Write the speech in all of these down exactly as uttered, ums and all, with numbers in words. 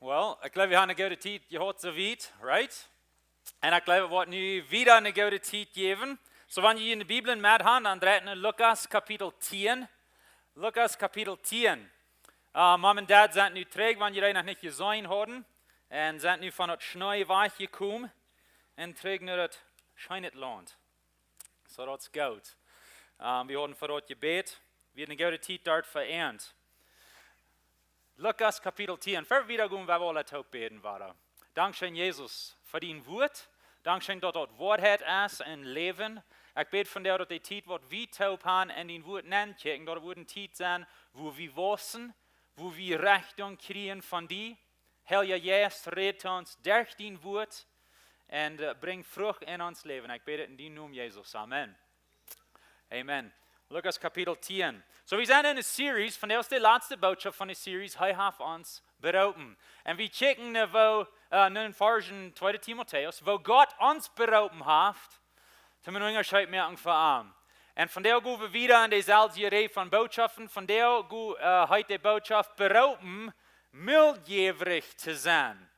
Well, ekj jleew, wie haben eene goode Tiet jehaut, soo wiet, right? Un ekj jleew, et woat nu wada eene goode Tiet jäwen. Soo, wan jie june Bibel met han, dan dreit no Lukas Kapitel tieen. Lukas Kapitel tieen. Äh, Mom un Dad sent nu trigj, wan jie noch nich jeseenen hauden. Un sent nu von daut Schnee wajchjekomen. Un trigj no daut scheene Launt. Soo, daut es goot. Ähm, wie hauden fa daut jebät. Wie haben eene goode Tiet doa vereent. Lukas Kapitel tieen. Ver wie wieda gonen, well wie aula toop bäden, wada. Dankscheen, Jesus, fa dien Wuat. Dankscheen, daut daut Woarheit es em Läwen. Ekj bäd von die, daut dee Tiet, waut wie toop han en dien Wuat nenkjikjen, daut et woat eene Tiet sennen, wua wie waussen, wua wie Rechtunk kjrieen von die. Heilja Jeist, räd to ons derch dien Wuat un, äh, brinj Frucht en ons Läwen. Ekj bäd et en dien Nomen, Jesus. Amen. Amen. Lukas Kapitel tieen. Soo, wie sent en eene Series, vondoag es de latste Bootschoft von de Series, Hee haft ons beroopen. Un wie kjikjen no, woo, äh, no dän Varsch en tweede Timotäus, woo Gott ons beroopen haft, toom een Unjascheet moaken fa am. Un vondoag go wie wada en deeselwje Rieej von Bootschoften. Vondoag go, äh, heet de Bootschoft beroopen, mildjäwrich to sennen.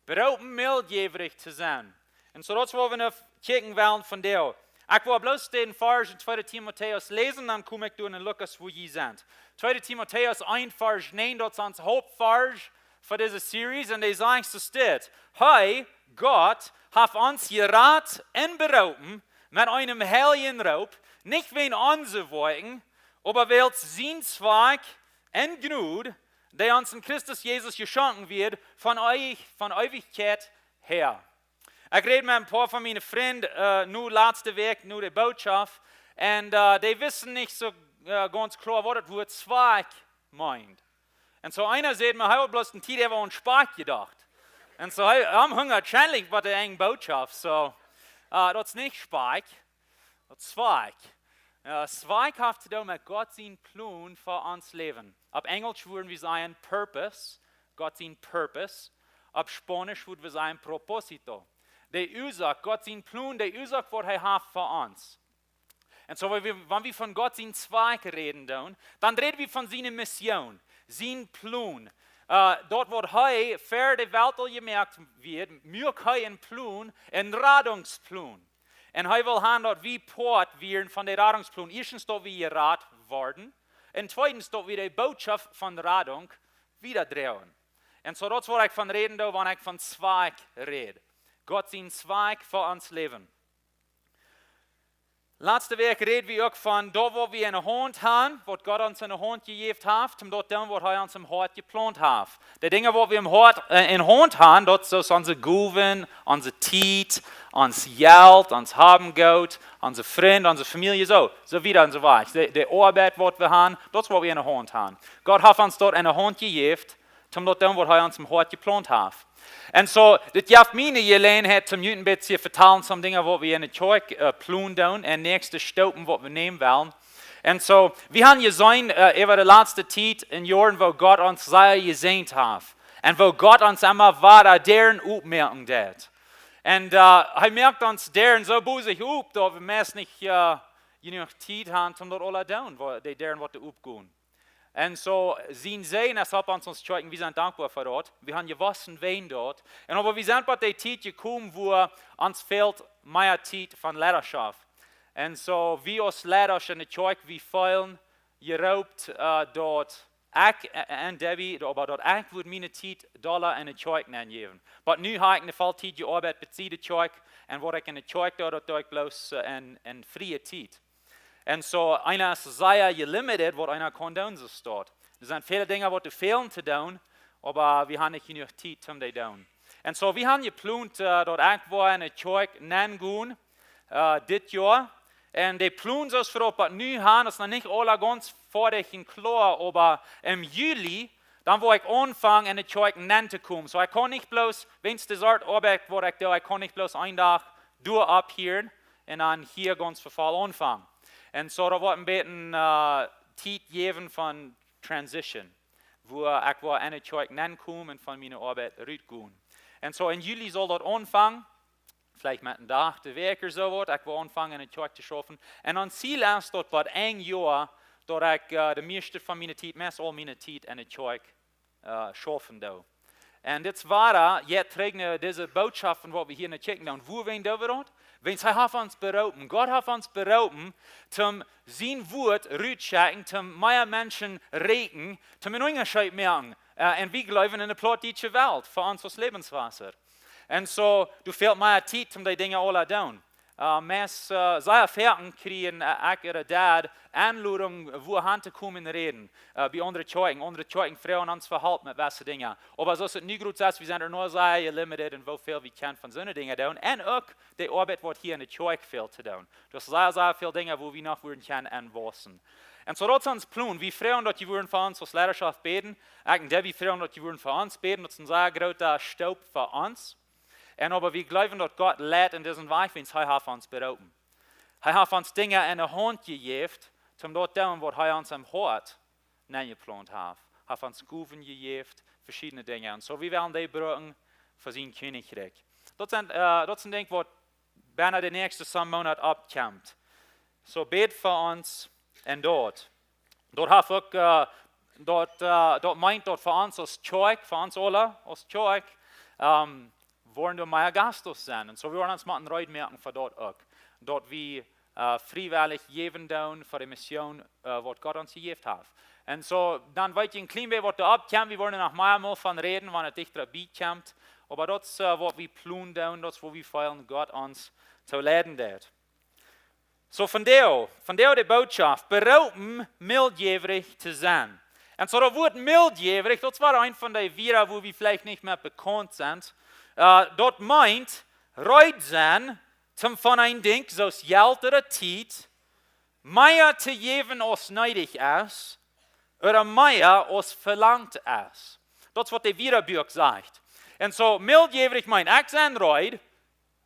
Beroopen, mildjäwrich to sennen. Un soo daut es, wua wie nu kjikjen wellen vondoag. Ekj well bloos dän Varsch en tweede Timotäus läsen, dan kom ekj doa en Lukas, wua jie sent. Tweede Timotäus eent, Varsch näajen, daut es ons Hauptvarsch fa dise Series, un dee sajcht soo dit: Hee, Gott, haft ons jerat un beroopen met eenen heiljen Roop, nich wäajen onse Woakjen, oba wiels sien Zwakj un Jnod, dee ons en Christus Jesus jeschonken wort, von Eewich-, von Eewichkjeit häa. Ekj räd met een poa von miene Frind, äh, nu latste Wäakj, no de Bootschoft, un, äh, dee wisten nich soo, äh, gaunz kloa, waut daut Wuat Zwakj meent. Un soo eena säd mie, hee haud bloos eene Tiet äwa aun Spakj jedocht. Un soo hee, am hungat scheinlich bie de eene Bootschoft. Soo, äh, daut es nich Spakj, daut es Zwakj. Äh, Zwakj haft to doonen met Gott sien Plon fa ons Läwen. Opp Enjlisch wudden wie sajen purpose, Gott sien purpose. Opp Spaunisch wudden wie sajen propósito. De Uasoak, Gott sien Plon, de Uasoak, waut hee haft fa ons. Un soo, wan wie, wan wie von Gott sien Zwakj räden doonen, dan räden wie von siene Mission, sien Plon. Äh, daut, waut hee ver de Welt aul jemoakt haud, muak hee een Plon, een Radungsplon. Un hee well han, daut wie Poat wieren von dän Radungsplon. Ieeschtens, daut wie jerat worden. Un tweedens, daut wie de Bootschoft von Radunk wiedadroagen. Un soo, daut es, wua ekj von räden doo, wan ekj von Zwakj räd. Gott sien Zwakj fa ons Läwen. Latste Wäakj räd wie uk von daut, waut wie enne Haunt han, waut Gott ons enne Haunt jejäft haft, om daut doonen, waut hee ons em Hoat jeplont haft. De Dinja, waut wie em Hoat, äh, enne Haunt han, daut es onse Gowen, onse Tiet, ons Jelt, ons Haben, Goot, onse Frind, onse Famielje, soo, soo wieda un soo wieda. De, de Oabeit, waut wie han, daut es, waut wie enne Haunt han. Gott haft ons daut enne Haunt jejäft, om daut doonen, waut hee ons em Hoat jeplont haft. Un soo, dit jeft mie eene Jeläajenheit, om junt een bät to vetalen, some Dinja, waut wie enne Kjoakj, äh, plonen doonen, un näakjste Staupen, waut wie nämen wellen. Un soo, wie han jeseenen, äh, äwa de latste Tiet un Joaren, woo Gott ons sea jesäajent haft. Un woo Gott ons emma wada Däaren opmoaken deit. Un, äh, hee moakt ons Däaren soo bosich op, daut wie meist nich, äh, jenuach Tiet han, om daut aula doonen, woo-, de Däaren, waut doa opgonen. Un soo, sien Säajen es opp ons, ons Kjoakjen, wie sent dankboa fa daut. Wie han jewossen wäajen daut. Un oba wie sent bie de Tiet jekomen, wua ons fält mea Tiet von Leidaschoft. Un soo, wie aus Leidasch enne Kjoakj, wie feelen jeroopt, äh, daut ekj, äh, un Debbie, oba daut ekj wudd miene Tiet dolla enne Kjoakj nenjäwen. Oba nu ha ekj eene Volltiet Oabeit bie de Kjoakj, un waut ekj enne Kjoakj doo, daut doo ekj bloos, äh, en, en frie Tiet. Un soo, eena es sea jelimited, waut eena kaun doonen, soo steit. Doa sent väle Dinja, waut doa fälen to doonen, oba wie han nich jenuach Tiet, om dee to doonen. Un soo, wie han jeplont, äh, daut ekj woa enne Kjoakj nengonen, äh, dit Joa. Un de Plon, soo aus wie daut nu han, es noch nich aula gaunz foadich un kloa, oba em Juli, dan woa ekj aunfangen, enne Kjoakj nentokomen. Soo, ekj kaun nich bloos, wäajens de Sort Oabeit, waut ekj doo, ekj kaun nich bloos een Dach doa opphieren un dan hia gaunz von väl aunfangen. Un soo, daut woat een bät, äh, Tiet jäwen von transition, wua ekj woa enne Kjoakj nenkomen un von miene Oabeit rutgonen. Un soo, en Juli saul daut aunfangen, veleicht met een Dach de Wäakj ooda soo waut, ekj woa aunfangen enne Kjoakj to schaufen. Un mien Ziel es, daut bie een Joa, daut ekj, äh, de mieeschte von miene Tiet, meist aul miene Tiet enne Kjoakj äh, schaufen doo. Un dit es wada, jeit trigj no dise Bootschoft von waut wie hia en de Kjoakj doonen. Wuarom doo wie daut? Wiels hee haft ons beroopen. Gott haft ons beroopen, toom sien Wort rutschekjen, toom mea Menschen rieekjen, toom eenen Unjascheet moaken. Äh, un wie jleewen en de plautdietsche Welt, fa ons aus Läwenswota. Un soo, du fält mea Tiet, toom dee Dinja aula doonen. Äh, meist, äh, sea foaken kjrieen, äh, ekj ooda Dad Enlodunk, wua han to komen räden. Äh, bie aundre Kjoakjen, aundre Kjoakjen froagen ons fa Help met jewesse Dinja. Oba soo aus et nu krakjt es, wie sent doa noch sea limited en woo väl wie kjennen von soone Dinja doonen. Un uk de Oabeit waut hia en de Kjoakj fält to doonen. Doa sent sea, sea väl Dinja, wua wie noch wudden kjennen aunwaussen. Un soo daut es ons Plon. Wie froagen daut jie wudden fa ons aus Leiterschaft bäden. Ekj un Debbie froagen daut jie wudden fa ons bäden. Daut es een sea groota Stap fa ons. Un oba wie jleewen daut Gott leit en disen Wajch, wiels hee haft ons beroopen. Hee haft ons Dinja en de Haunt jejäft, toom daut doonen waut hee ons em Hoat nenjeplaunt haft. Hee haft ons Gowen jejäft, veschiedne Dinja. Un soo, wie wellen dee brucken fa sien Kjennichrikj. Daut sent, äh, daut sent Dinja waut bie de näakjste Soo Moonat oppkjemt. Soo bäd fa ons en daut. Daut haft uk, äh, daut, äh, daut meent daut fa ons aus Kjoakj, fa ons aula aus Kjoakj, ähm, woaren doa mea Gasten sennen. Un soo wie woaren ons motten reed moaken fa daut uk. Daut wie, äh, friewellich jäwen doonen fa de Mission, äh, waut Gott ons jejäft haft. Un soo, dan weet jie een kjlien bät waut doa oppkjemt. Wie woaren noch mea mol von räden, wan et dichta bie kjemt. Oba daut es, äh, waut wie plonen doonen, daut es waut wie feelen Gott ons to leiden deit. Soo, vondoag, vondoag de Bootschoft, beroopen, mildjäwrich to sennen. Un soo daut Wuat mildjäwrich, daut es wada eent von dee Wieed, wua wie veleicht nich mea bekaunt sent. Äh, daut meent, reed sennen, toom von een Dinkj, soo aus Jelt ooda Tiet, mea to jäwen aus needich es, ooda mea aus velangt es. Daut es waut de Wieedbuak sajcht. Un soo, mildjäwrich meent, ekj sie reed,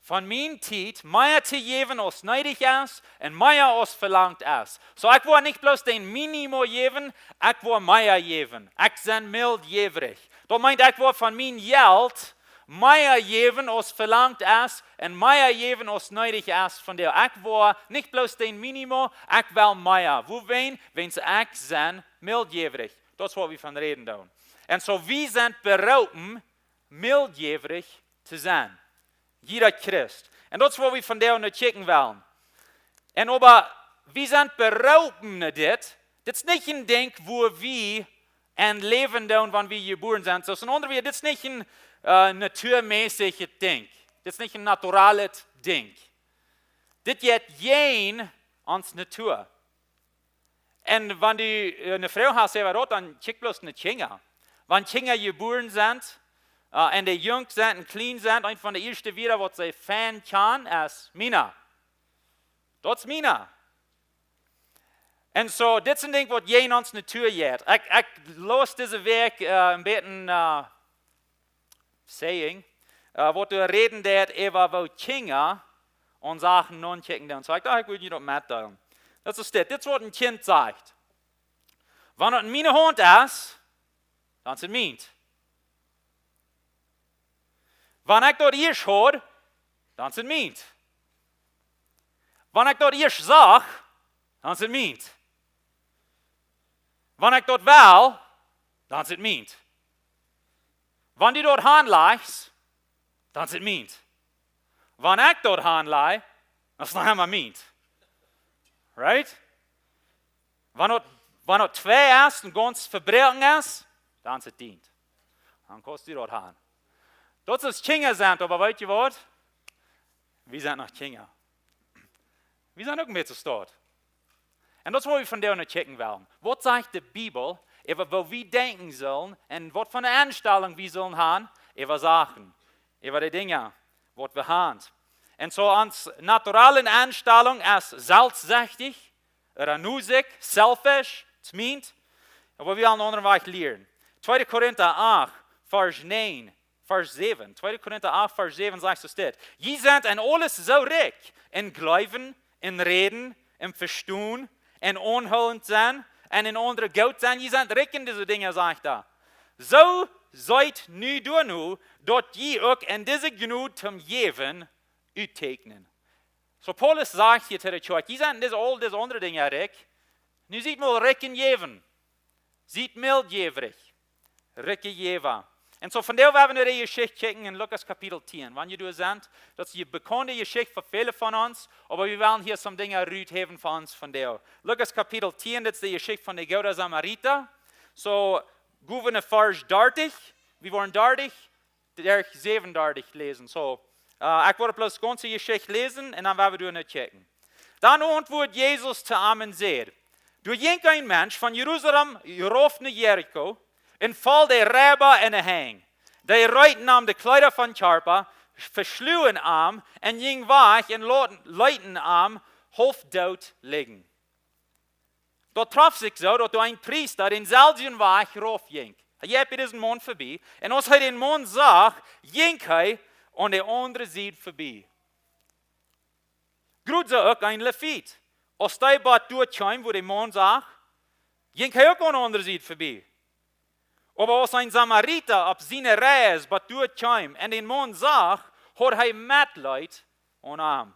von miene Tiet mea to jäwen aus needich es un mea aus velangt es. Soo, ekj woa nich bloos dän Minimo jäwen, ekj woa mea jäwen. Ekj sie mildjäwrich. Daut meent, ekj woa von mien Jelt mea jäwen aus velangt es un mea jäwen aus needich es von dee. Ekj woa nich bloos dän Minimo, ekj well mea. Wuarom? Wiels ekj sie mildjäwrich. Daut es waut wie von räden doonen. Un soo, wie sent beroopen, mildjäwrich to sennen. Jieda Christ. Un daut es waut wie vondoag no kjikjen wellen. Un oba, wie sent beroopen no dit. Dit es nich een Dinkj wua wie en läwen doonen, wan wie jebuaren sent. Soo aus een aundret Wuat, dit es nich een, äh, natuurmäßiget Dinkj. Dit es nich een naturalet Dinkj. Dit jeit jäajen ons Natua. Un wan du, äh, eene Froag hast, see waut daut, dan kjikj bloos no Kjinja. Wan Kjinja jebuaren sent, äh, un dee junk sent un kjlien sent, eent von de ieeschte Wieed waut see fangen kjennen es Mina. Daut es Mina. Un soo, dit es een Dinkj waut jäajen ons Natua jeit. Ekj, ekj laus dise Wäakj, äh, een bät, äh, saying, äh, waut doa räden deit äwa woo Kjinja aun Sachen notkjikjen doonen. Soo, ekj docht, ekj well junt daut metdeelen. Daut es dit. Dit es waut een Kjint sajcht. Wan et en miene Haunt es, dan es et mient. Wan ekj daut ieescht haud, dan es et mient. Wan ekj daut ieescht sach, dan es et mient. Wan ekj daut well, dan es et mient. Wan du daut hanlajchst, dan es et mient. Wan ekj daut hanlaj, dan es et noch emma mient. Right? Wan daut, wan daut twei es un gaunz vebroaken es, dan es et dient. Dan kaust du daut han. Daut es Kjinja sent, oba weetst du waut? Wie sent noch Kjinja. Wie sent uk een bät soo. Un daut es waut wie vondoag no kjikjen wellen. Waut sajcht de Bibel äwa woo wie denkjen sellen un waut fa eene Enstalunk wie sellen han äwa Sachen, äwa de Dinja waut wie han? Un soo ons naturale Enstalunk es selfstsichtich, ooda nu sikj, selfish, et mient. Oba wie wellen een aundren Wajch lieren. Tweede Korinta acht, Varsch näajen, Varsch säwen. Tweede Korinta acht, Varsch säwen sajcht soo dit: Jie sent en aules soo rikj, en Gloowen, en Räden, en Vestonen, en aunhoolent sennen, un en aundre goot sennen. Jie sent rikj en dise Dinja, sajcht hee. Soo seet nu doano, daut jie uk en dise Jnod toom Jäwen utteakjnen. Soo Paulus sajcht hia to de Kjoakj, jie sent en dise, aul dise aundre Dinja rikj. Nu siet mol rikj en Jäwen. Siet mildjäwrich. Rikje Jäwa. Un soo vondoag woa wie no de Jeschicht kjikjen en Lukas Kapitel tieen. Wan jie doa sent, daut es ne bekaunde Jeschicht fa väle von ons, oba wie wellen hia some Dinja ruthäwen fa ons vondoag. Lukas Kapitel tieen, dit es de Jeschicht von de gooda Samarita. Soo, go wie no Varsch dartich, wie woaren dartich derch säwenundartich läsen. Soo, äh, ekj woa bloos de gaunze Jeschicht läsen un dan woa wie doa no kjikjen. Dan auntwuad Jesus to am un säd: Doa jinkj een Mensch von Jerusalem rauf no Jericho un foll de Reiba enne Henj. Dee reeten am de Kjleeda vom Kjarpa, veschluagen am un jinjen wajch un loten, leeten am haulf doot lijen. Daut trof sikj soo, daut doa een Priesta dänselwjen Wajch rauf jinkj. Hee jinkj bie disen Maun vebie. Un aus hee dän Maun sach, jinkj hee aun de aundre Sied vebie. Krakjt soo uk een Levit. Aus dee bat doa kjeem, wua de Maun sach, jinkj hee uk aun de aundre Sied vebie. Oba aus een Samarita opp siene Reis bat doa kjeem un dän Maun sach, haud hee Metleet aun am.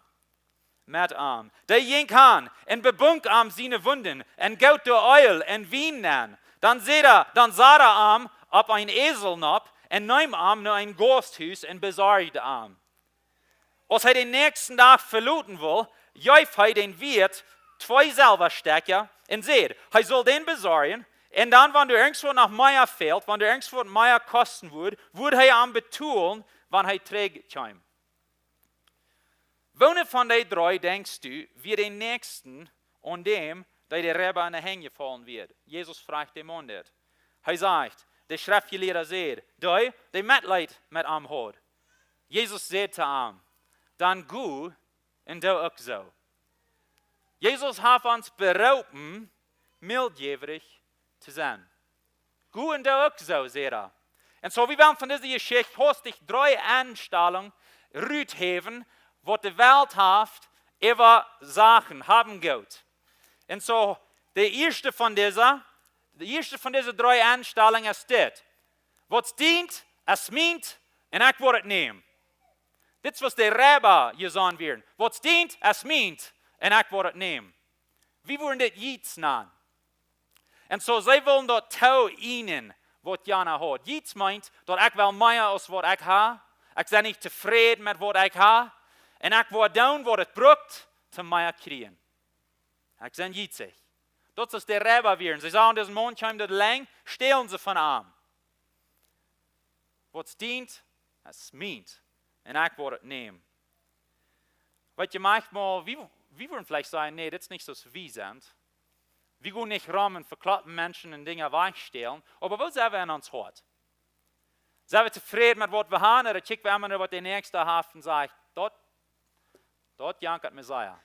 Met am. Dee jinkj han un bebunk am siene Wunden un goot doa Eelj un Wien nenn. Dan säd hee, dan sad hee am opp een Esel nopp un neem am no een Gausthus un besorjd am. Aus hee dän näakjsten Dach veloten wull, jeef hee dän Wieet twee Selwastekja un säd, hee sull dän besorjen, un dan, wan doa irjentwaut noch mea fält, wan doa irjentwaut mea kosten wudd, wudd hee am betolen, wan hee trigj kjeem. Woone von dee dree, denkjst du, wia dän näakjsten aun däm, dee de Reiba enne Henj jefollen wia? Jesus fruach dän Maun dit. Hee sajcht, de Schreftjelieede säd, dee, dee Metleet met am haud. Jesus säd to am: Dan go un doo uk soo. Jesus haft ons beroopen, mildjäwrich to sennen. Go un doo uk soo, säd hee. Un soo, wie wellen von dise Jeschicht hastich dree Enstalungen ruthäwen, waut de Welt haft äwa Sachen, haben Goot. Un soo, de ieeschte von dise, de ieeschte von dise dree Enstalungen es dit: Waut dient, es mient, un ekj woa et nämen. Dit es waut de Reiba jesaut wieren. Waut dient, es mient, un ekj woa et nämen. Wie wudden dit Jiets nanen. Un soo, see wullen daut tooienen, waut jana haud. Jiets meent, daut ekj well mea aus waut ekj ha. Ekj sie nich tofräd met waut ekj ha. Un ekj woa doonen, waut et brukt, toom mea kjrieen. Ekj sie jietsich. Daut es de Reiba wieren. See sagen, disen Maun kjeem daut lang, stälen see von am. Waut dient, es mient. Un ekj woa et nämen. Weetst du, maunchmol, wie, wie wudden veleicht sajen, nä, dit es nich soo aus wie sent. Wie gonen nich rom un vekloppen Menschen un Dinja wajchstälen, oba woo sent wie en ons Hoat? Sent wie tofräd met waut wie han, ooda kjikj wie emma no waut de Näakjste haft un sajen, daut, daut jankat mie sea.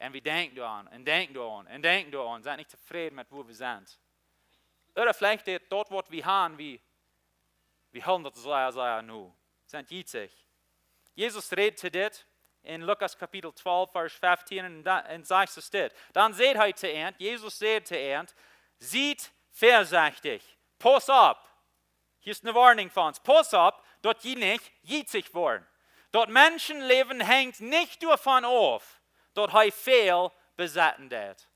Un wie denkjen doaraun, un denkjen doaraun, un denkjen doaraun, sent nich tofräd met wua wie sent. Ooda veleicht daut, daut waut wie han, wie, wie hoolen daut sea, sea no. Sent jietsich. Jesus rät to dit en Lukas Kapitel twalf, Varsch feftieen, un, da, un sajcht et dit. Dan säd hee to an, Jesus säd to an: Siet väasechtich, pausst opp. Hia es eene Woarnunk fa ons. Pausst opp, daut jie nich jietsich woaren. Daut Menschenläwen hengt nich doavon auf, daut hee väl besetten deit.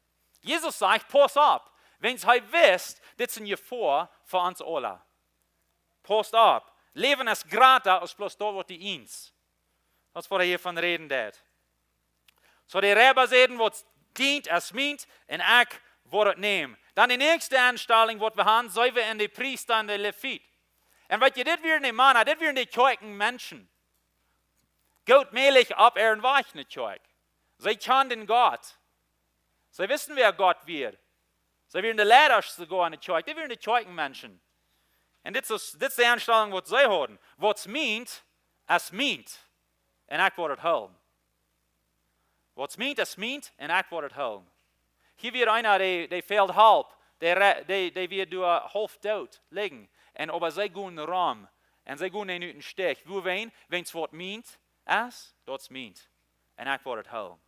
Jesus sajcht, pausst opp, wiels hee wist, dit es eene Jefoa fa ons aula. Pausst opp. Läwen es jrata aus bloos daut, waut du eenst. Daut es, waut hee hia von räden deit. Soo, de Reiba säden, waut dient, es mient, un ekj woa et nämen. Dan de näakjste Enstalunk, waut wie han, seenen wie en de Priesta un de Levit. Un weetst du, dit wieren de Mana, dit wieren de Kjoakjenmenschen. Goot mäajlich opp äaren Wajch enne Kjoakj. See kjanden Gott. See wisten, wäa Gott wia. See wieren de Leidasch soogoa enne Kjoakj. Dee wieren de Kjoakjenmenschen. Un dit es, dit es de Enstalunk, waut see hauden. Waut mient, es mient. Un ekj woa et hoolen. Waut mient, es mient. Un ekj woa et hoolen. Hia wia eena, dee, dee fäld haulf. Dee, re- dee, dee wia doa haulf doot lijen. Un oba see gonen rom. Un see gonen am ut dän Stich. Wuarom? Wiels waut mient, es, daut es mient. Un ekj woa et hoolen.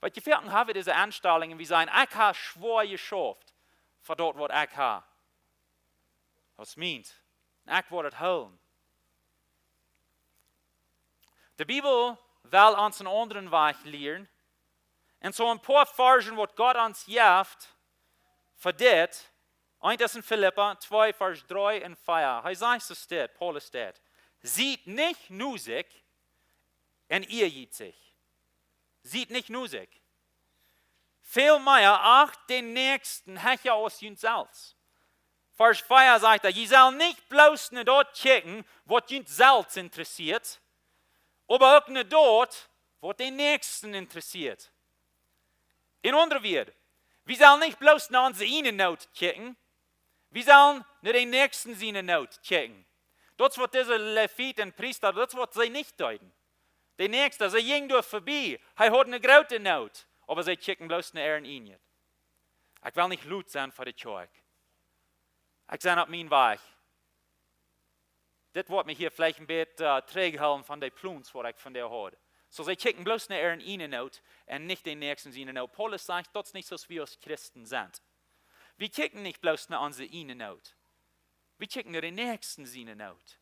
Weetst du, väl mol ha wie dise Enstalunk, wie sajen, ekj ha schwoa jeschauft fa daut, waut ekj ha. Daut es mient. Un ekj woa et hoolen. De Bibel well ons eenen aundren Wajch lieren. Un soo een poa Varschen, waut Gott ons jeft, fa dit, Eent es en Filippa twee, Varsch dree un vea. Hee sajcht soo dit, Paulus dit: Siet nich nusich un ieejietsich. Siet nich nusich. Väl mea acht dän Näakjsten hecha aus junt selfst. Varsch vea sajcht hee: Jie sellen nich bloos no daut kjikjen, waut junt selfst interessieet, oba uk no daut, waut dän Näakjsten interessieet. En aundre Wieed, wie sellen nich bloos no onse ieejne Noot kjikjen, wie sellen no dän Näakjsten siene Noot kjikjen. Daut es waut dise Leviten un Priesta, daut es waut see nich deeden. De Näakjsta, see jinjen doa verbie, hee haud eene groote Noot, oba see kjikjen bloos no äaren ieejnen. Ekj well nich lud sennen fa de Kjoakj. Ekj sie opp mienen Wajch. Dit woat mie hia veleicht een bät, äh, trigjhoolen von de Plons, waut ekj von dee haud. Soo, see kjikjen bloos no äaren ieejne Noot un nich dän Näakjsten siene Noot. Paulus sajcht, daut es nich soo aus wie aus Christen sent. Wie kjikjen nich bloos no onse ieejne Noot. Wie kjikjen no dän Näakjsten siene Noot.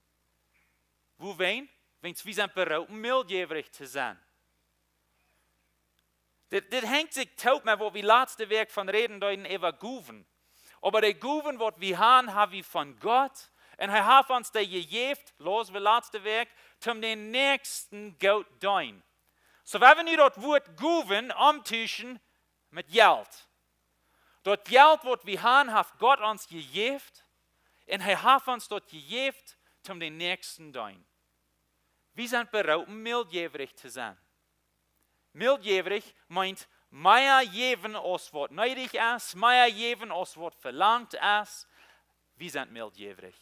Wuawäajen? Wiels wie sent beroopen, mildjäwrich to sennen. Dit, dit hengt sikj toop met waut wie latste Wäakj von räden deeden äwa Gowen. Oba de Gowen, waut wie han, ha wie von Gott. Un hee haft ons dee jejäft, läsen wie latste Wäakj, toom dän Näakjsten goot deenen. Soo, wan wie nu daut Wuat Gowen omtuschen met Jelt. Daut Jelt, waut wie han, haft Gott ons jejäft. Un hee haft ons daut jejäft, toom dän Näakjsten deenen. Wie sent beroopen, mildjäwrich to sennen. Mildjäwrich meent mea jäwen aus waut needich es, mea jäwen aus waut velangt es. Wie sent mildjäwrich.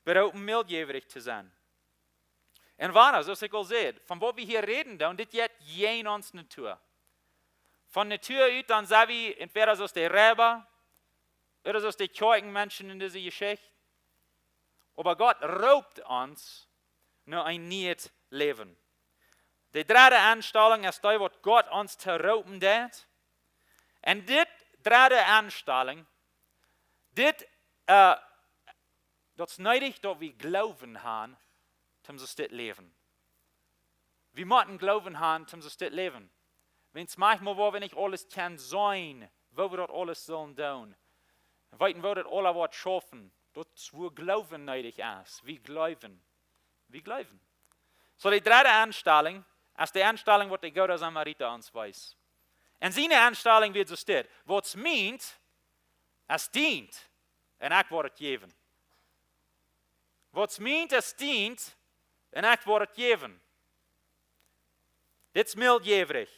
Beroopen, mildjäwrich to sennen. Un wada, soo aus ekj aul säd, von waut wie hia räden doonen, dit jeit jäajen onse Natua. Von Natua ut, dan sent wie entwäda soo aus de Reiba, ooda soo aus de Kjoakjenmenschen en dise Jeschicht. Oba Gott roopt ons no een nieet Läwen. De dredde Enstalunk es dee, waut Gott ons to roopen deit. Un dit dredde Enstalunk, dit, äh, daut es needich, daut wie Gloowen han, toom soo dit läwen. Wie motten Gloowen han, toom soo dit läwen. Wiels maunchmol, woo wie nich aules kjennen seenen, woo wie daut aules sellen doonen. Un weeten, woo daut aules woat schaufen. Daut es, wua Gloowen needich es. Wie gloowen. Wie gloowen. Soo, de dredde Enstalunk es de Enstalunk, waut de goode Samarita ons wiest. Un siene Enstalunk wia soo dit: Waut mient, es dient, un ekj woa daut jäwen. Waut mient, es dient, un ekj woa daut jäwen. Dit es mildjäwrich.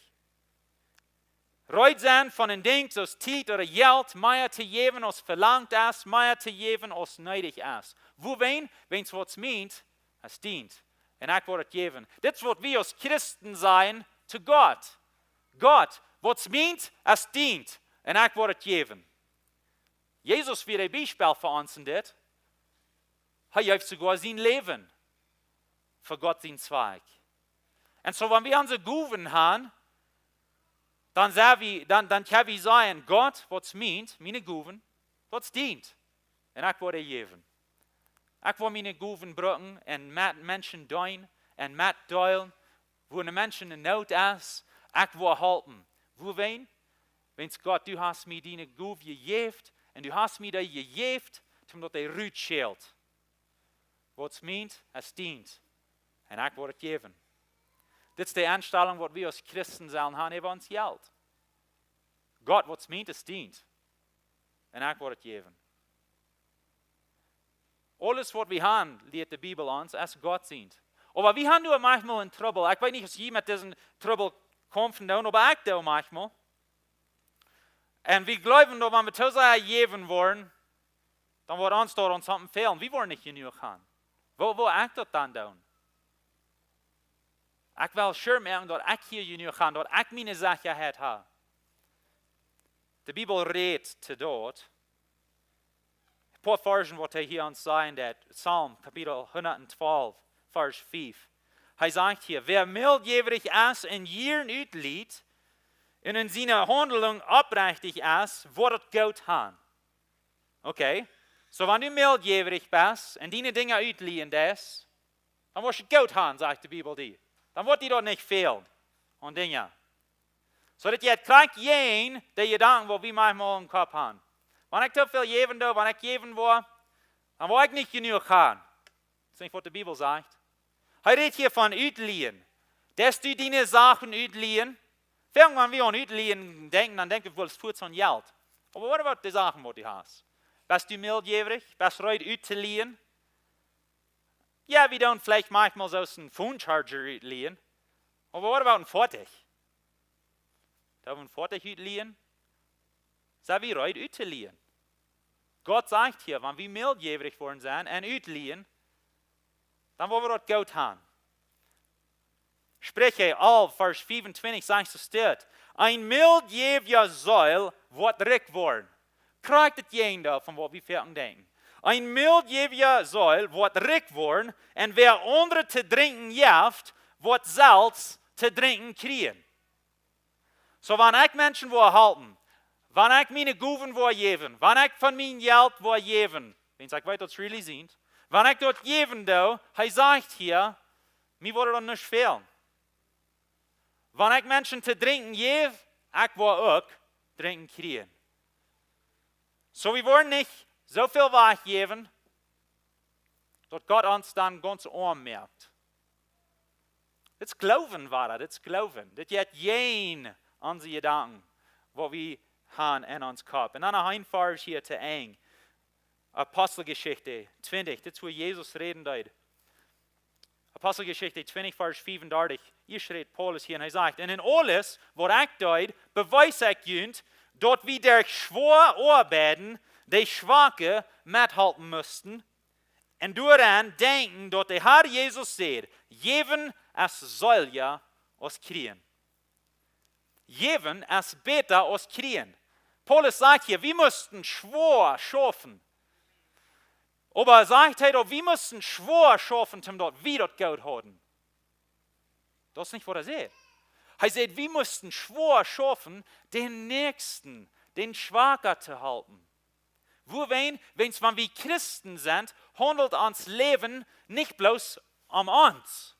Reed sennen von een Dinkj soo aus Tiet ooda Jelt, mea to jäwen aus velangt es, mea to jäwen aus needich es. Wuawäajen? Wiels waut mient, es dient. Un ekj woa daut jäwen. Dit es waut wie aus Christen sajen to Gott. Gott, waut mient, es dient. Un ekj woa daut jäwen. Jesus wia een Biespel fa ons en dit. Hee jeef soogoa sien Läwen fa Gott sien Zwakj. Un soo, wan wie onse Gowen han, dan sent wie, dan, dan kjenn wie sajen: Gott, waut mient, miene Gowen, daut dient. Un ekj woa dee jäwen. Ekj woa miene Gowen brucken un met Menschen deenen un metdeelen, wua een Mensch en Noot es, ekj woa halpen. Wuawäajen? Wiels Gott, du hast mie diene Gow jejäft un du hast mie dee jejäft, toom daut dee rutschält. Waut mient, es dient. Un ekj woa daut jäwen. Dit es de Enstalunk, waut wie aus Christen sellen han äwa ons Jelt. Gott, waut mient, es dient. Un ekj woa daut jäwen. Aules, waut wie han, lieet de Bibel ons, es Gott sient. Oba wie han nu maunchmol een Trubbel. Ekj weet nich, aus jie met disen Trubbel kjamfen doonen, oba ekj doo maunchmol. Un wie gloowen, daut wan wie too sea jäwen woaren, dan woat ons doa aun something fälen. Wie woaren nich jenuach han. Woo, woo ekj daut dan doo? Ekj well sure moaken, daut ekj hia jenuach han, daut ekj miene Sechaheit hab. De Bibel rät to daut. Een poa Varschen, waut hee hia ons sajen deit. Psalm, Kapitel hundat twalf, Varsch fief. Hee sajcht hia: Wäa mildjäwrich es un Jieren utlieet un en siene Haundelunk oprechtich es, woat daut goot han. Okay. Soo, wan du mildjäwrich best un diene Dinja utlieen deist, dan woascht du daut goot han, sajcht de Bibel die. Dan woat die daut nich fälen aun Dinja. Soo daut jie krakjt jäajen de Jedanken, waut wie maunchmol em Kopp han. Wan ekj too väl jäwen doo, wan ekj jäwen woa, dan woa ekj nich jenuach han. Daut es nich waut de Bibel sajcht. Hee rät hia von utlieen. Deist du diene Sachen utlieen? Foaken wan wie aun utlieen denkjen, dan denkj wie bloos fuaz aun Jelt. Oba what about de Sachen waut du hast? Best du mildjäwrich? Best reed utlieen? Jo, wie doonen veleicht maunchmol soo aus een phone charger utlieen. Oba what about een Foatich? Doo wie een Foatich utlieen? Sent wie reed utlieen? Gott sajcht hia, wan wie mildjäwrich woaren sennen un utlieen, dan woa wie daut goot han. Spricha alf, Varsch fiefuntwintich sajcht soo, steit: Een mildjäwja Seel woat rikj woaren. Krakjt daut Jäajendeel von waut wie foaken denkjen. Een mildjäwja Seel woat rikj woaren, un wäa aundre to drinkjen jeft, woat selfst to drinkjen kjrieen. Soo, wan ekj Menschen woa halpen, wan ekj miene Gowen woa jäwen, wan ekj von mien Jelt woa jäwen, wiels ekj weet daut es really sient, wan ekj daut jäwen doo, hee sajcht hia, mie woat daut nich fälen. Wan ekj Menschen to drinkjen jäw, ekj woa uk drinkjen kjrieen. Soo, wie woaren nich soo väl wajchjäwen, daut Gott ons dan gaunz oam moakt. Dit es Gloowen, wada, dit es Gloowen. Dit jeit jäajen onse Jedanken, waut wie han en ons Kopp. Un dan noch een Varsch hia to Enj. Aposteljeschicht twintich, dit es wua Jesus räden deed. Aposteljeschicht twintich, Varsch fiefundartich. Hia schriew Paulus hia un hee sajcht: Un en aules waut ekj deed, bewees ekj junt, daut wie derch schwoa Oabeiden de Schwake methalpen musten, un doaraun denkjen, daut de Herr Jesus säd: Jäwen es seelja aus kjrieen. Jäwen es bäta aus kjrieen. Paulus sajcht hia, wie musten schwoa schaufen. Oba sajcht hee daut, wie musten schwoa schaufen, om daut wie daut goot hauden? Daut es nich waut hee sajcht. Hee sajcht, wie musten schwoa schaufen, dän Näakjsten, dän Schwaken to halpen. Wuarom? Wiels wan wie Christen sent, haundelt ons Läwen nich bloos om ons.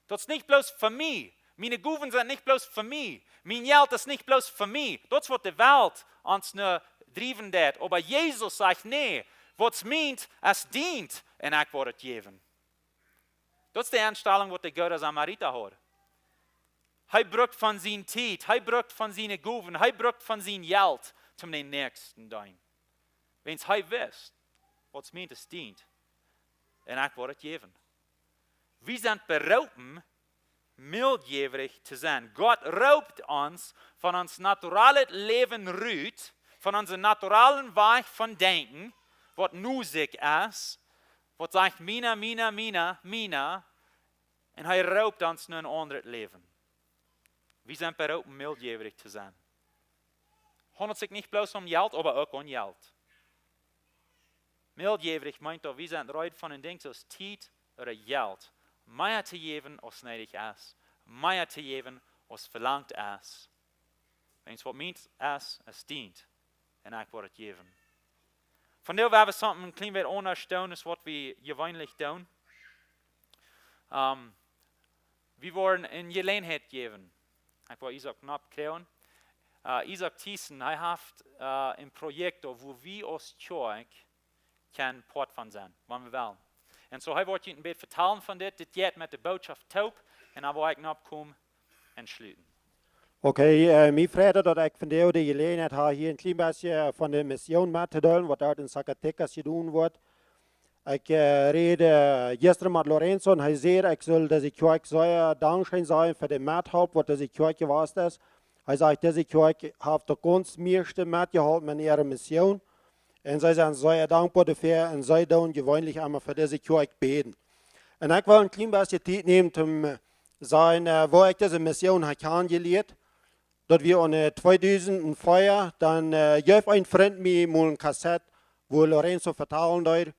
Daut es nich bloos fa mie. Miene Gowen sent nich bloos fa mie. Mien Jelt es nich bloos fa mie. Daut es waut de Welt ons nu driewen deit. Oba Jesus sajcht, nä, waut es mient, es dient, un ekj woa daut jäwen. Daut es de Enstalunk waut de gooda Samarita haud. Hee brukt von siene Tiet, hee brukt von siene Gowen, hee brukt von sien Jelt, om dän Näakjsten to deenen. Wiels hee wist, waut es mient, es dient, un ekj woa daut jäwen. Wie sent beroopen, mildjäwrich to sennen. Gott roopt ons von ons naturalet Läwen rut, von onsen naturalen Wajch von denkjen, waut nu sikj es, waut sajcht, miene, miene, miene, miene, un hee roopt ons no een aundret Läwen. Wie sent beroopen, mildjäwrich to sennen. Haundelt sikj nich bloos om Jelt, oba uk om Jelt. Mildjäwrich meent daut wie sent reed von een Dinkj soo aus Tiet ooda Jelt mea to jäwen aus needich es, mea to jäwen aus velangt es. Wiels waut mient es, es dient, un ekj woa daut jäwen. Vondoag woa wie something een kjlien bät aundasch doonen aus waut wie jeweenlich doonen. Ähm, wie woaren eene Jeläajenheit jäwen. Ekj woa Isaak Knopp kjrieen. Äh, Isaak Thiessen, hee haft, äh, een Projekt, wua wie aus Kjoakj kjennen Poat von sennen, wan wie wellen. Un soo, hee woat junt een bät vetalen von dit. Dit jeit met de Bootschoft toop. Un dan woa ekj noch komen un schluten. Okay, äh, mie freit daut ekj vondoag de Jeläajenheit hab, hia een kjlien bät von de Mission mettodeelen, waut doa en Zacatecas jedonen woat. Ekj, äh, räd, äh, jistren met Lorenzo un hee säd, ekj sull dise Kjoakj sea dankscheen sajen fa de Methulp, waut dise Kjoakj jewast es. Hee sajcht, dise Kjoakj haft de gaunz mieeschte metjeholpen en äare Mission. Un see sent sea dankboa doafäa un see doonen jeweenlich emma fa dise Kjoakj bäden. Un ekj well een kjlien bät Tiet nämen, om, äh, sajen, äh, woo ekj dise Mission hab kjanen jelieet. Daut wia aune, äh, tweedusent vea, dan, äh, jeef een Frint mie mol eene Kassett, wua Lorenzo vetalen deed.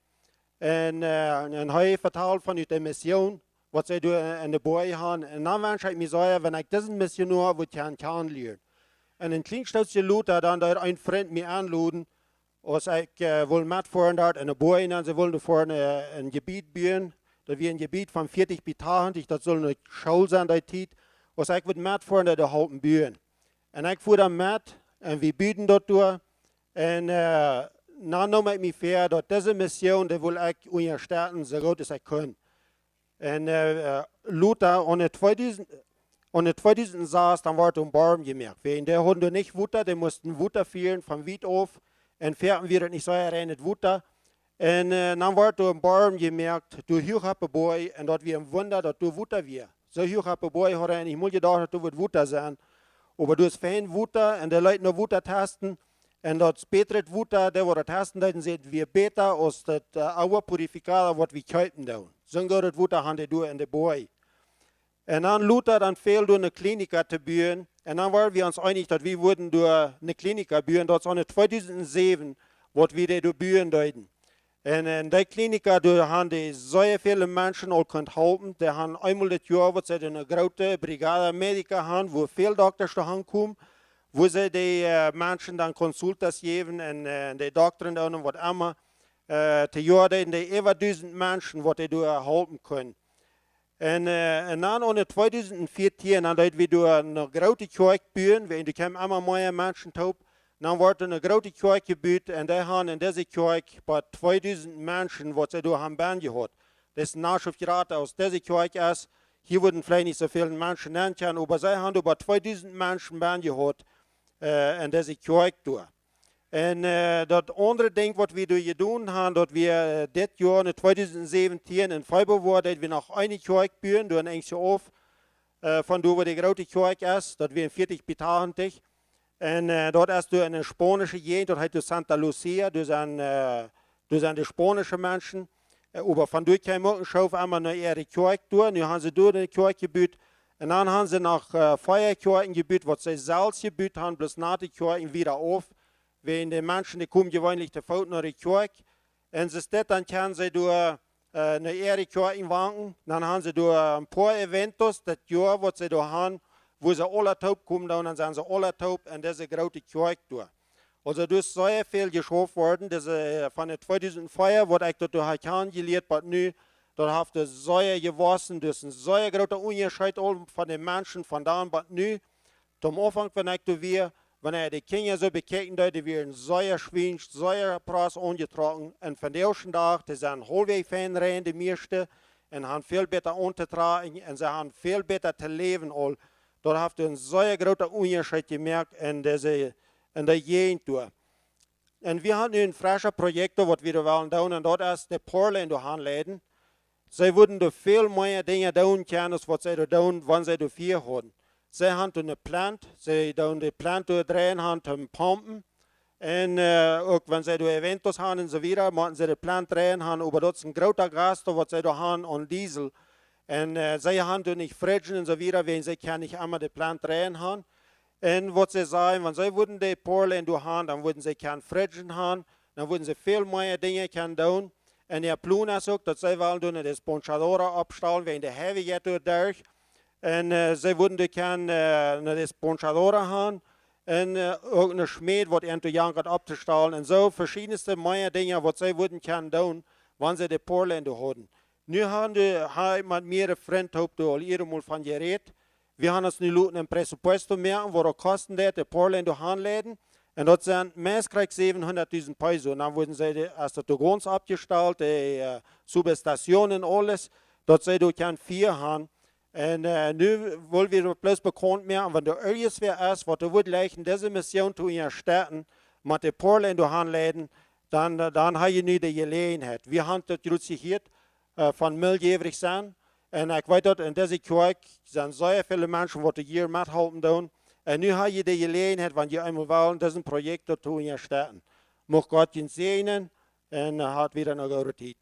Un, äh, un hee vetald von de Mission, waut see doa en de Boaj han. Un dan wensch ekj mie sea, wan ekj disen Missionoa wudd kjanen, kjanen lieren. Un een kjlien Stootje lota, dan deed een Frint mie enloden, aus ekj, äh, wull metfoaren doa en de Boaj, un see wullen doa foaren, äh, een Jebied buen. Daut wia een Jebied von vieetich bie tachentich, daut sull eene School sennen, dee Tiet. Aus ekj wudd metfoaren, doa to halpen buen. Un ekj fua dan met, un wie buden daut doa. Un äh, dan neem ekj mie väa, daut dise Mission, dee wull ekj unjastetten, soo goot aus ekj kunn. Un äh, äh, lota, aun de tweedusent, aun de tweedusent sas, dan wort doa een Borm jemoakt. Wäajen dee hauden doa nich Wota, dee musten Wota fieren von wiet auf. Un foaken wia daut nich sea reinet Wota. Un äh, dan wort doa een Borm jemoakt, doa huach opp de Boaj, un daut wia een Wunda, daut doa Wota wia. Soo huach opp de Boaj haud ekj nich mol jedocht, daut doa wudd Wota sennen. Oba doa es fein Wota, un dee leet no Wota testen. Un daut bätret Wota, dee waut daut testen deeden, säden, wia bäta aus daut äh, agua purificada, waut wie kjeepen doonen. Soon goodet Wota han dee doa en de Boaj. Un dan lota, dan fäld doa ne Klinika to buen. Un dan wieren wie ons eenich, daut wie wudden doa ne Klinika buen. Daut es aun de tweedusent säwen, waut wie dee doa buen deeden. Un en dee Klinika, doa han dee sea väle Menschen aul kunt halpen. Dee han eemol dit Joa, waut see doa ne groote Brigada Medica han, wua väl Doktasch doa han komen, wua see dee äh, Menschen dan consultas jäwen un äh, dee Doktoren doonen, waut emma. Äh, dit Joa deeden dee äwa dusent Menschen, waut dee doa halpen kunnen. Un äh, un dan aun de tweedusent vieetieen, dan deed wie doa ne groote Kjoakj buen, wäajen doa kjeemen emma mea Menschen toop. Dan wort doa ne groote Kjoakj jebut, un dee han en dise Kjoakj bie tweedusent Menschen, waut see doa han benn jehaut. Daut es noch jrata aus dise Kjoakj es. Hia wudden veleicht nich soo väl Menschen nenn kjennen, oba see han doa bie tweedusent Menschen benn jehaut äh, en dise Kjoakj doa. Un äh, daut aundre Dinkj, waut wie doa jedonen han, daut wie äh, dit Joa, en tweedusent säwentieen, en Februar, daut wie noch eene Kjoakj buen, doa en Enjsje auf, äh, von doa, wua dee groote Kjoakj es, daut wia en vieetich bie tachentich. Un äh, daut es doa en ne spaunische Jäajent, daut heet doa Santa Lucia, doa sent äh, doa sent dee spaunische Menschen. Äh, oba von doa kjeem uk een Schoof emma no äare Kjoakj doa. Nu han see doa ne Kjoakj jebut. Un dan han see noch äh, vea Kjoakjen jebut, waut see selfst jebut han, bloos no de Kjoakjen wieda auf. Wäajen de Menschen, dee komen jeweenlich to Foot no de Kjoakj. Un see dit, dan kjennen see doa äh, no äare Kjoakjen wanken. Dan han see doa een poa eventos, daut Joa, waut see doa han, wua see aula toop komen, dan, dan sent see aula toop en dise groote Kjoakj doa. Aulsoo, doa es sea väl jeschauft worden, dise, äh, von de tweedusent vea, waut ekj doa ha kjanen jelieet, bat nu, daut haft doa sea jewossen, doa es een sea groota Unjascheet aul von de Menschen von dan bat nu. Toom Aunfank, wan ekj doa wia, wan ekj de Kjinja soo bekjikjen deed, dee wieren sea schwiensch, sea prass aunjetrocken. Un vondoag dän Dach, dee sent haulwäajes fein rein, de mieeschte, un han väl bäta auntotrocken, un see han väl bäta to läwen aul. Daut haft een sea groota Unjascheet jemoakt en dise, en de Jäajent doa. Un wie han nu een freschet Projekt, waut wie wellen doonen, un daut es de Poarlien doa aunleiden. See wudden doa väl mea Dinja doonen kjennen, aus waut see doa doonen, wan see doa väa hauden. See han doa ne Plant, see doonen de Plant doa dreien han toom pumpen. Un äh, uk wan see doa eventos han un soo wieda, motten see de Plant dreien han, oba daut es een groota Gasto, waut see doa han aun Diesel. Un äh, see han doa nich Fridgen un soo wieda, wäajen see kjennen nich emma de Plant dreien han. Un waut see sajen, wan see wudden de Poarlien doa han, dan wudden see kjennen Fridgen han, dan wudden see väl mea Dinja kjennen doonen. Un de Plon es uk, daut see wellen doa ne desponchadora oppstalen, wäajen de Heave jeit doa derch. Un äh, see wudden doa kjennen äh, ne desponchadora han. Un äh, uk ne Schmäd, waut an to jankat opptostalen. Un soo veschiedne mea Dinja, waut see wudden kjennen doonen, wan see de Poarlien doa hauden. Nu han de, ha ekj met mea Frind toop doa aul ea mol von jerät. Wie han ons nu loten een presupuesto moaken, waut daut kosten deit, de Poarlien doa aunleiden. Un daut sent meist krakjt säwenhundatdusent Peso. Un dan wudden see, de, aus daut doa gaunz oppjestalt, de äh, Subestationen un aules, daut see doa kjennen väa han. Un äh, nu well wie daut bloos bekaunt moaken, wan doa irjentwäa es, waut doa wudd jleichen, dise Mission to unjastetten, met de Poarlien doa aunleiden, dan, äh, dan ha jie nu de Jeläajenheit. Wie han daut jrod jehieet äh, von Milljäwrich sennen. Un ekj weet, daut en dise Kjoakj sent sea väle Menschen, waut doa hia methalpen doonen. Un nu ha jie de Jeläajenheit, wan jie eemol wellen, dit Projekt doa to unjastetten. Mucht Gott junt säajnen un äh, hat wada eene goode Tiet.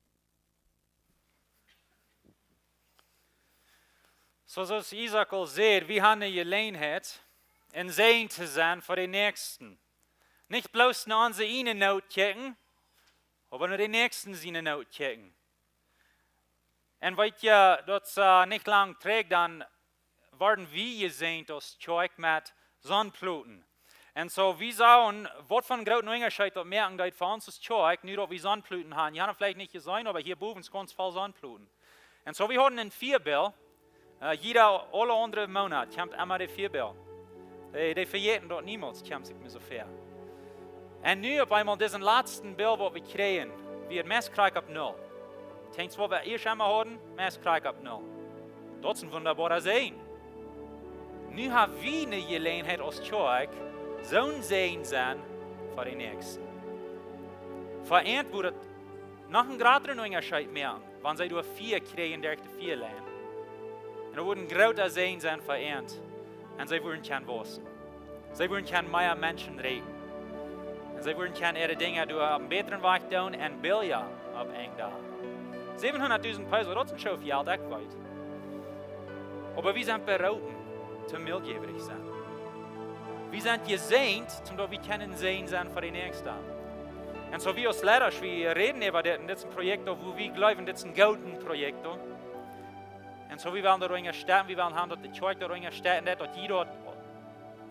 Soo aus Isaak aul säd, wie han eene Jeläajenheit, een Säajen to sennen fa de Näakjste. Nich bloos no onse ieejne Noot kjikjen, oba no dän Näakjsten siene Noot kjikjen. Un weet jie, daut äh, nich lang trigj, dan worden wie jesäajent aus Kjoakj met Sonnenplanten. Un soo, wie sagen, waut fa een grooten Unjascheet daut moaken deed fa ons aus Kjoakj, nu daut wie Sonnenplanten han. Jie han veleicht nich jeseenen, oba hia bowen es gaunz voll Sonnenplanten. Un soo, wie hauden een Väabilt, äh, jieda, aule aundre Moonat kjemt emma de Väabilt. Dee, dee vejäten daut niemols, kjemt sikj mie soo väa. Un nu opp eemol disen latsten Bill waut wie kjrieen, wia et meist krakjt opp null. Denkjst waut wie ieescht emma hauden, meist krakjt opp null. Daut es een wundaboara Säajen. Nu ha wie eene Jeläajenheit aus Kjoakj, soon Säajen sennen fa de Näakjsten. Fa an wudd et noch een jratren Unjascheet moaken, wan see doa Fia kjrieen derch de Fialein. Un daut wudd een jrata Säajen sennen fa an. Un see wudden kjennen wausen. See wudden kjennen mea Menschen räden. Un see wudden kjennen äare Dinja doa opp eenen bätren Wajch doonen un billja opp een Dach. Säwenhundatdusent Peso, daut es een Schoof Jelt, ekj weet. Oba wie sent beroopen, to mildjäwrich sennen. Wie sent jesäajent, toom daut wie kjennen Säajen sennen fa de Näakjste. Un soo wie aus Leida, wie räden äwa dit, un dit es een Projekt, wua wie jleewen, dit es een goodet Projekt. Un soo wie wellen daut unjastetten, wie wellen haben, daut de Kjoakj daut unjastett, daut jie daut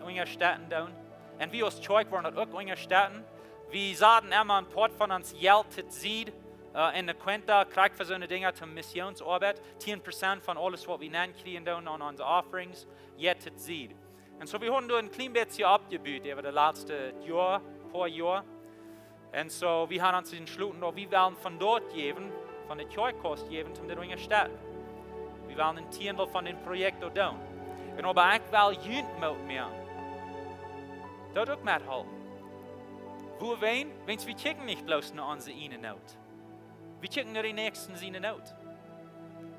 unjastetten doonen. Un wie aus Kjoakj wellen daut uk unjastetten. Wie saten emma een Poat von ons Jelt to Sied, äh, en de Cuenta, krakjt fa soone Dinja, to Missionsoabeit. Tieen Prozent von aules waut wie nenkjrieen doonen aun onse Offerings, jeit to Sied. Un soo, wie haben doa een kjlien bät oppjebut äwa de latste Joa, poa Joa. Un soo, wie haben ons entschloten, daut wie wellen von doa jäwen, von de Kjoakjskaust jäwen, toom dit unjastetten. Wie wellen een Tieendel von dit Projekt doa doonen. Un oba ekj well junt Moot moaken, daut uk methalpen. Wuarom? Wiels wie kjikjen nich bloos no onse ieejne Noot. Wie kjikjen no dän Näakjsten siene Noot.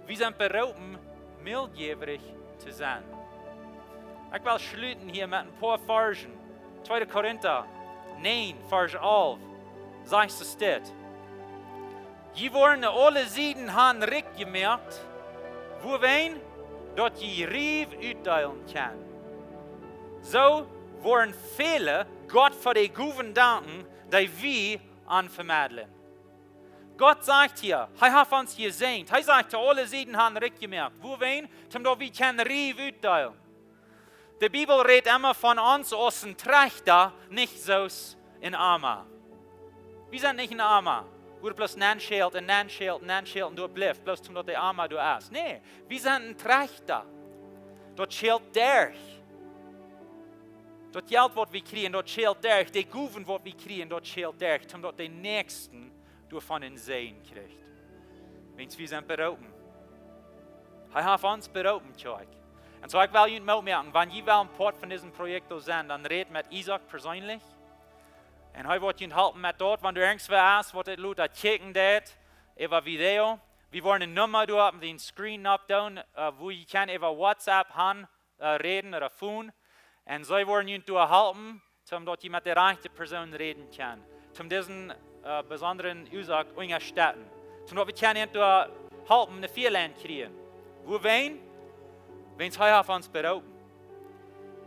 Wie sent beroopen, mildjäwrich to sennen. Ekj well schluten hia met een poa Varzen. Tweede Korinta näajen, Varsch alf, sajcht et dit: Jie woaren no aule Sieden han rikj jemoakt, wuarom? Daut jie riew utdeelen kjennen. Soo woaren väle Gott fa de Gowen danken, dee wie an vemedlen. Gott sajcht hia, hee haft ons jesäajent. Hee sajcht, to aule Sieden han rikj jemoakt. Wuarom? Toom daut wie kjennen riew utdeelen. De Bibel rät emma von ons aus een Trechta, nich soo aus een Ama. Wie sent nich een Ama, wua bloos nenschält un nenschält un nenschält un doa blift, bloos toom daut de Ama doa es. Nä, wie sent een Trechta. Daut schält derch. Daut Jelt waut wie kjrieen, daut schält derch. De Gowen waut wie kjrieen, daut schält derch, toom daut de Näakjsten doavon een Säajen kjricht. Wiels wie sent beroopen. Hee haft ons beroopen, Kjoakj. Un soo, ekj well junt Moot moaken, wan jie wellen een Poat von dit Projekt sennen, dan rät met Isaak perseenlich. Un hee woat junt halpen met daut, wan du irjentwäa best, waut dit lota kjikjen deit, äwa Video. Wie woaren eene Numma doa opp dän Screen oppdoonen, äh, wua jie kjennen äwa WhatsApp han, äh, räden ooda Phone. Un see woaren junt doa halpen, toom daut jie met de rajchte Persoon räden kjennen. Toom disen, äh, besondren Isaak unjastetten. Toom daut wie kjennen doa halpen, eene Fialein kjrieen. Wuarom? Wiels hee haft ons beroopen.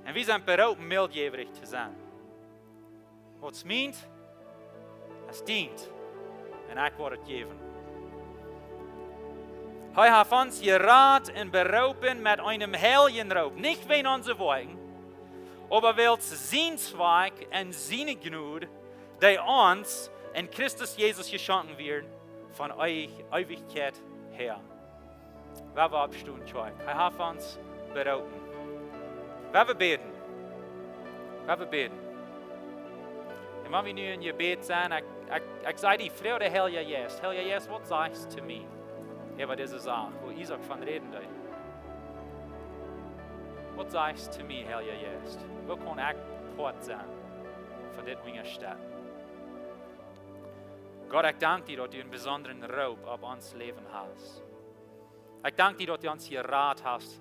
Un wie sent beroopen, mildjäwrich to sennen. Waut et meent, et dient. Un ekj woa et jäwen. Hee haft ons jerat un beroopen met eenen heiljen Roop. Nich wäajen onse Woakjen, oba wiels sien Wajch un siene Jnod, dee ons en Christus Jesus jeschonken wieren, von Eewich-, Eewichkjeit häa. Wie woaren oppstonen, Kjoakj. Hee haft ons beroopen. Wie woaren bäden. Wie woaren bäden. Un wan wie nu em Jebäd sent, ekj, ekj, ekj saj die, froag de Heilje Jeist: Heilje Jeist, waut sajchst du to mie äwa dise Sach, wua Isaak von räden deed? Waut sajchst du to mie, Heilje Jeist? Woo kaun ekj Poat sennen von dit unjastetten? Gott, ekj dank die, daut du eenen besondren Roop opp ons Läwen hast. Ekj dank die, daut du ons jerat hast,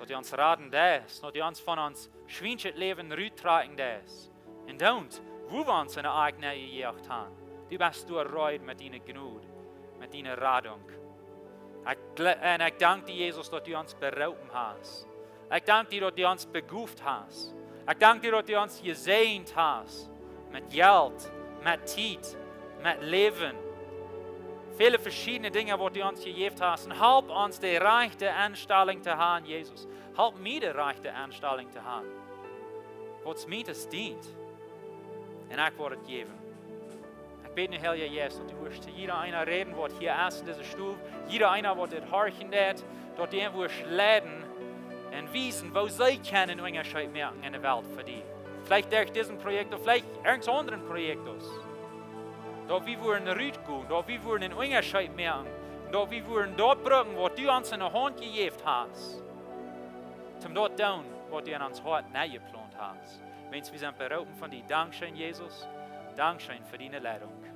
daut du ons raden deist, daut du ons von ons schwienschet Läwen ruttrakjen deist. Un dan, wua wie ons en de Akj nenjejoacht haben, du best doa reed met diene Jnod, met diene Radunk. Ekj gle-, un ekj dank die, Jesus, daut du ons beroopen hast. Ekj dank die, daut du ons begoft hast. Ekj dank die, daut du ons jesäajent hast met Jelt, met Tiet, met Läwen. Väle veschiedne Dinja, waut du ons jejäft hast. Un help ons, de rajchte Enstalunk to haben, Jesus. Help mie, de rajchte Enstalunk to haben. Waut et meent, et dient. Un ekj woa et jäwen. Ekj bäd nu, Heilja Jeist, daut du woascht to jieda eena räden, waut hia es en dise Stow, jieda eena, waut dit horchen deit, daut du an woascht leiden un wiesen, woo see kjennen eenen Unjascheet moaken en de Welt fa die. Veleicht derch disen Projekt ooda veleicht irjent een aundret Projekt. Daut wie wudden rutgonen, daut wie wudden een Unjascheet moaken, daut wie wudden daut brucken, waut du ons enne Haunt jejäft hast, toom daut doonen, waut du en ons Hoat nenjeplaunt hast. Wiels wie sent beroopen von die. Dankscheen, Jesus. Dankscheen fa diene Leidunk.